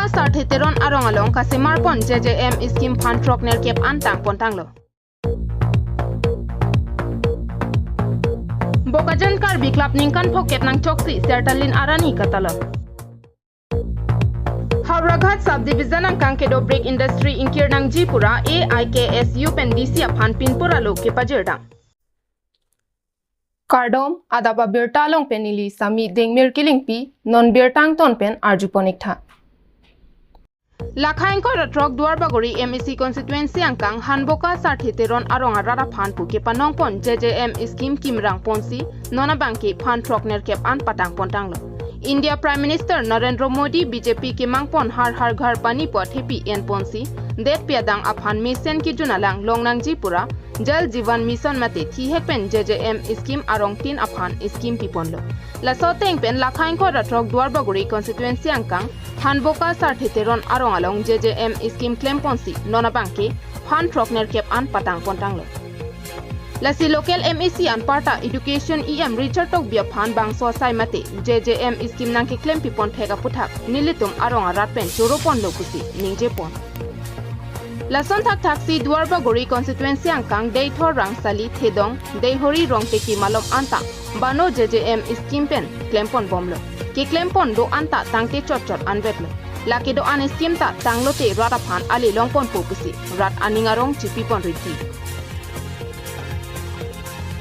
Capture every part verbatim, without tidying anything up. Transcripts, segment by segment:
Sarthe Teron arong along kasemar pon J J M scheme aphan throk nerkep an tang pon tanglo. Bokajan Karbi Club ningkan phokep nangchoksi Sertalin arni katalon. Howraghat Subdivision angkang kedo brick industry ingkir nangji pura A I K S U pen D C aphan pinpura lo kepajirdam. Kardom, adap abirta along pen neli Sami Dengmir Kilingpi, non birta angton pen arjupon iktha. Lakha ingkoi ra throk Duarbagori M A C constituency angkang Hanboka Sarthe Teron arong arat aphan pu kepanong pon J J M scheme kimrang ponsi non abangke aphan throk nerkep an patang pon tanglo. India Prime Minister Narendra Modi B J P kemang pon Har Har Ghar Pani pu athepi en ponsi detpi adang aphan mesen kejun alang long nangji pura Jal Jeevan Mission mate thihek pen J J M scheme arong tin aphan scheme piponlo. Laso ateng pen lakha ingkoi ra throk Duarbagori constituency angkang Hanboka Sarthe Teron arong along J J M scheme klem ponsi non abangke aphan throk nerkep an patang pon tanglo. Lasi local M A C anparta Education E M Richard Tokbi aphan bangso asai mate J J M scheme nangkeklem pipon thek aputhak nelitum arong arat pen choro ponlo pusi ningje pon. Lason thakthaksi Duarbagori constituency angkang Deithor Rangsali Thedong, Deihori Rongteki malom anta bano J J M scheme pen klem pon bomlo. Keklem pon do anta tangte chotchot anvetlo. Lake do-an scheme ta tanglote rat aphan ale long ponpo pusi rat aning arong chipi pon rinti.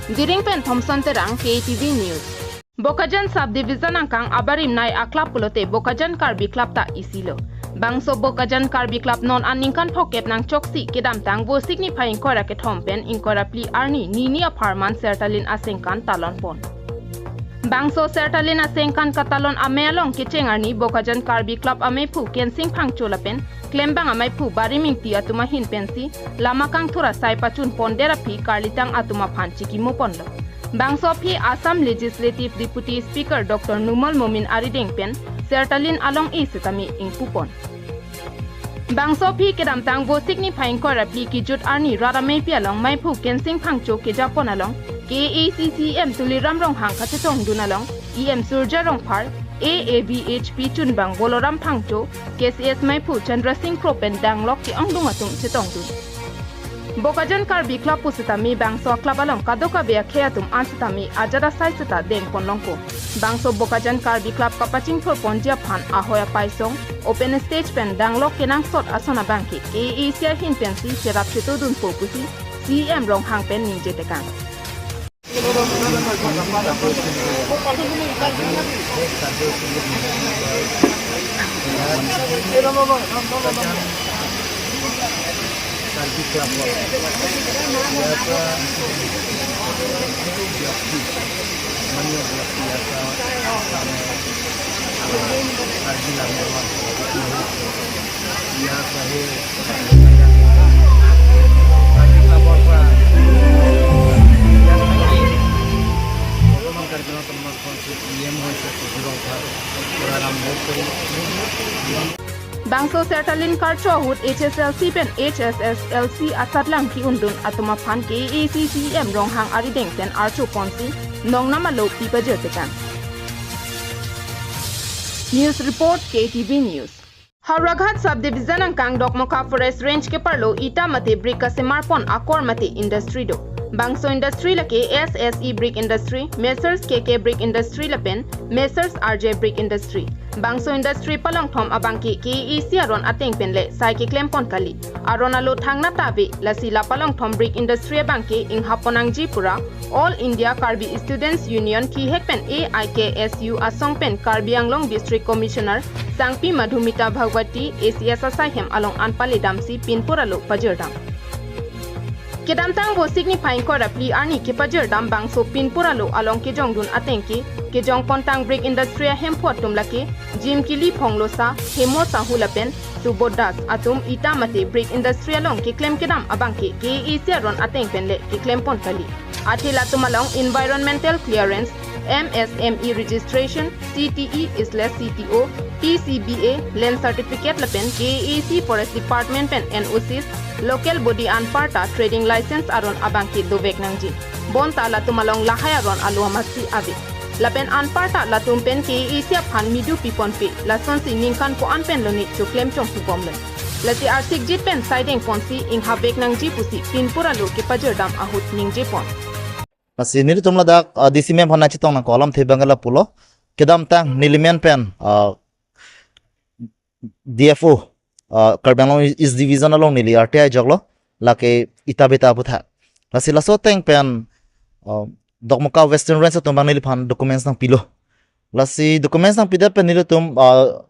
Diring pen Thomson Terang, K T V News. Bokajan Subdivision angkang abarim nai a-club pulote Bokajan Karbi Club ta isilo. Bangso Bokajan Karbi Club non aningkan phokep nangchoksi kedamtang Vosik niphai ingkoi ra kethom pen ingkoi ra phli arni nini apharman Sertalin asengkan talon pon. Bangso Sertalin asengkan katalon amei along kecheng arni Bokajan Karbi Club ameiphu Kensing Phangcho lapen klembang ameiphu Barim Ingti atum ahin pensi lama kangthur asai pachun pon der aphi karlitang atum aphan chikimo ponlo. Bangso aphi Assam Legislative Deputy Speaker Doctor Numal Momin arideng pen Sertalin along-e setame ingpu pon. Bangso aphi kedamtang Vosik niphai ingkoi ra phli kejut arni rat ameipi along meiphu Kensing Phangcho keja pon along K A A C C E M Tuliram Ronghang kachetongdun along E M Surjya Rongphar, A A V H P chunbang Boloram Phangcho, K C S meiphu Chandra Singh Kro pen danglok ke-ongdung atum chetongdun. Bokajan Karbi Club pu setame bangso club along kadokave akhei atum an setame ajat asai seta deng pon longpo. Bangso Bokajan Karbi Club kapachingthur ponji aphan ahoi apaisong, open stage pen danglok kenangsot ason abangke K A A C ahin pensi cherap chetodunpo pusi C E M Ronghang pen ningje tekang. Karbi Club, ইয়াৰ পৰা ব্যক্তি, স্থানীয় ব্যক্তি, ইয়াৰ পৰা, মানে, কাৰ্বি লাংমা, ইয়াৰ পৰা সেই কাৰ্বি ক্লাবৰ পৰা বৰ্তমান কাৰ্বি আংলঙত আমাৰ ই এম হৈছে সুধীৰ ৰংফাৰ পৰা আৰম্ভ কৰি Bangso Sertalin karcho ahut H S L C pen H S S L C asatlang ki-undun atum aphan K A A C C E M Ronghang arideng pen archo ponsi nongnam alo pipajir tekang. News report, K T V News. Howraghat Subdivision angkang Dokmoka Forest Range keparlo ita mate brick kasemar pon akor mate industry do. Bangso industry lake S S E Brick Industry, Messrs K K Brick Industry lapen Messrs R J Brick Industry. Bangso industry palongthom abangke K A A C aron ateng pen le sai keklem pon kali. Aron alo thangnat ta ave, lasi la palongthom brick industry abangke inghap pon nangji pura All India Karbi Students Union thihek pen A I K S U asong pen Karbi Anglong District Commissioner Sangpi Madhumita Bhagwati A C S asai hem along an pale damsi pinpura lo pajirdam. Kedamtang Vosik niphai ingkoi ra phli arni kepajirdam bangso pinpura lo along kejongdun ateng ke, kejong pontang brick industry ahemphu atum lake Jimkili Phonglosa, Hemo Sahu lapen Subodh Das atum ita mate brick industry along keklem kedam abangke K A A C aron ateng pen le keklem pon kali. Athe latum along environmental clearance, M S M E registration, C T E slash C T O, T C B A, land certificate lapen K A A C Forest Department pen N O Cs, local body anparta trading license aron abangke dovek nangji. Bonta latum along lahai aron alo amatsi ave. Lapen anparta latum pen K A A C aphan midu piponpe, lasonsi ningkan ko-an pen lone choklem chonghu bomlo. Lasi arsikjit pen saideng ponsi inghavek nangji pusi pinpura lo kepajirdam ahut ningjepon. Lasi nelitum ladak, ah, D C ma'am aphan nangchetong nangkok alamthe abang ke lapulo. Kedamtang nelimen pen, ah, D F O, ah, Karbi Anglong East Division along neli R T I joklo, lake Ita Beta aputhak. Lasi laso ateng pen, ah, Dokmoka Western Range atum abang neliphan documents nangpilo. Lasi documents nangpidet pen nelitum, ah,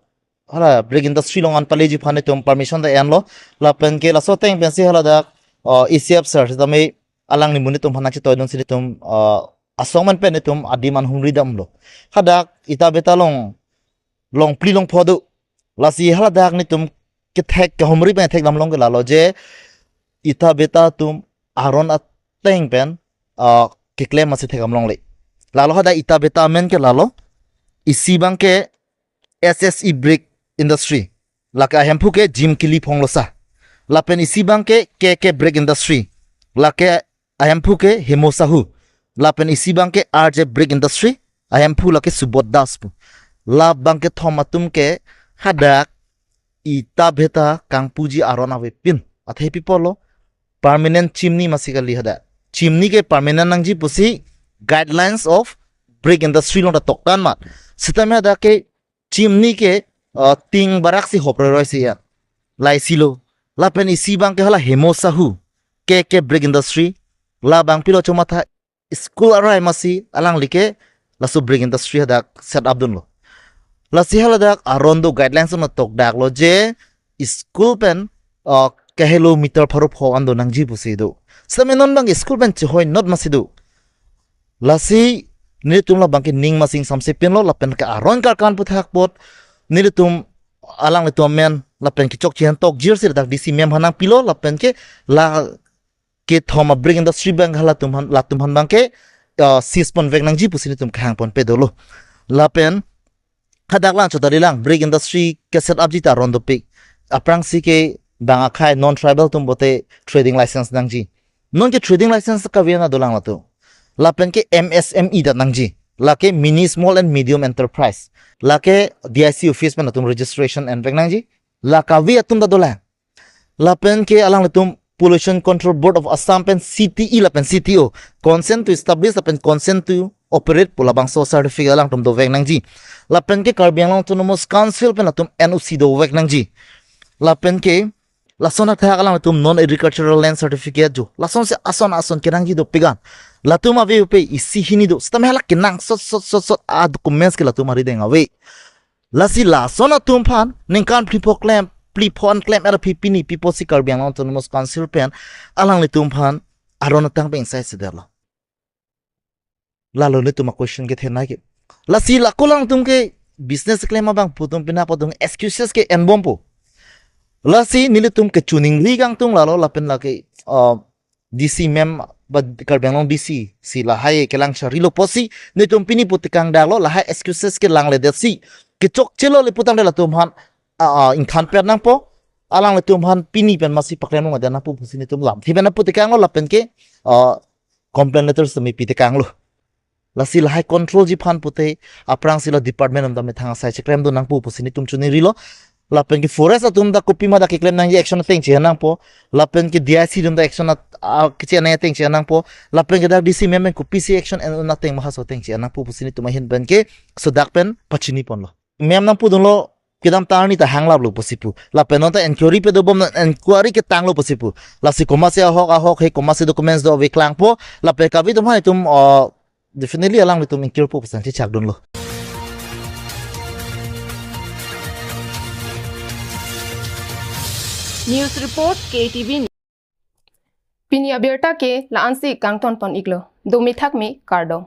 hala brick industry along an paleji aphan nelitum permission ta enlo. Lapen ke laso ateng pensi haladak, ah, A C F sir sitame alangli amonit atum aphan nangchetoidunsi nelitum, ah, asong man pen nelitum adim an humri damlo. Hadak Ita Beta along, longphli longpho do. Lasi haladak nelitum kethek kehumri pen thekdam long ke lalo je Ita Beta atum aron ateng pen, ah, keklem masi thekdam longle. Lalo hadak Ita Beta amen ke lalo, isi abang ke S S E Brick Industry, lake ahemphu ke Jim Kili Phonglosa. Lapen isi abang ke K K Brick Industry, lake ahemphu ke Hemo Sahu. Lapen isi abang ke R J Brick Industry, ahemphu lake Subodh Das pu. La abang kethom atum ke hadak Ita Beta kangpuji aron avepin. Athe pi apotlo, permanent chimney masi kali hadak. Chimney ke permanent nangji pusi Guidelines of Brick Industry along ta toktan amat. Sitame hadak ke chimney ke, uh, ting barak si hop roiroi si ya. Laisilo. Lapen isi abang ke hala Hemo Sahu, K K Brick Industry. La abang pilo chomatha, school arai masi alangli ke laso brick industry hadak set up dunlo. Lasi haladak aron do, guidelines along tokdaklo je school pen, uh, kahelo meter pharo pho an do nangji pusi do. Sitame non abang school pen chehoi not masi do. Lasi nelitum la abang ke ning masi ingsamse pinlo, lapen ke aron karkan aputhak apot nelitum, alanglitum amen lapen ke chokche an tokjirsi ladak D C ma'am aphan nangpilo, lapen ke la kethom a brick industry abang halatum aphan, latum aphan abang ke, uh, seize ponvek nangji pusi nelitum kehang ponpe dolo. Lapen hadak lang chotali lang, brick industry ke set up ji ta aron dopik. Aphrangsi ke bang akhai non tribal atum pulote trading license nangji. Non ke trading license kave na dolang latum. Lapen ke M S M E ta nangji. Lake mini small and medium enterprise. Lake D I C office pen atum registration envek nangji. La kave atum ta dolang. Lapen ke alanglitum Pollution Control Board of Assam pen C T E lapen C T O, consent to establish lapen consent to operate pu labangso certificate alangtum dovek nangji. Lapen ke Karbi Anglong Autonomous Council pen atum N O C dovek nangji. Lapen ke lason athak alangtum non agricultural land certificate jo, lasonsi ason ason kenangji dopik an. Latum ave upe isi hini do. Sitame hala kenang sot sot sot sot a documents ke latum arideng ave. Lasi lason atum aphan ningkan phli pho klem, phli pho an klem er aphi pini pi apotsi Karbi Anglong Autonomous Council pen alanglitum aphan aron atang pen ingsai sedetlo. Lalo nelitum a question kethenei ke. Lasi lako alangtum ke business klem abang pu atum pina pu atum excuses ke enbompo. Lasi nelitum kechiningri kangtung lalo lapen lake, uh, D C ma'am ba Karbi Anglong D C si lahai kelang charilo pusi nelitum pini pu tekangdaklo, lahai excuses kelangledetsi kechokchelo le putangte latum aphan, a, a, ingthan per nangpo, alanglitum aphan pini pen masi paklem nangpo pusi nelitum lamthe pen pu tekanglo lapen ke, a, complaint letter semi pi tekanglo. Lasi lahai control ji aphan pute aphrangsi la department atum ta methang asai chekrem do nangpo pusi nelitum chiningrilo. Lapen ke forest atum ta kopima ta keklem nangji, action ateng che nangpo. Lapen ke D I C atum ta action at, a, keche nang ateng che nangpo. Lapen ke dak D C ma'am pen kopisi action en un ateng ma halaso ateng che nangpo pusi nelitum ahin pen ke sodak pen pachini ponlo. Ma'am nangpudunlo kedamtang arni ta hanglaplo pusi pu. Lapen non ta inquiry pado bom, non inquiry ketanglo pusi pu. Lasi komatsi ahok ahok he, komatsi documents do ave klangpo. Lapen kave atum aphan itum, uh, definitely alanglitum ingkirpo pusi nangchechakdunlo. News report, K T V News. Pini abirta ke la-ansi kangton pon-iklo. Dome thakme, kardom.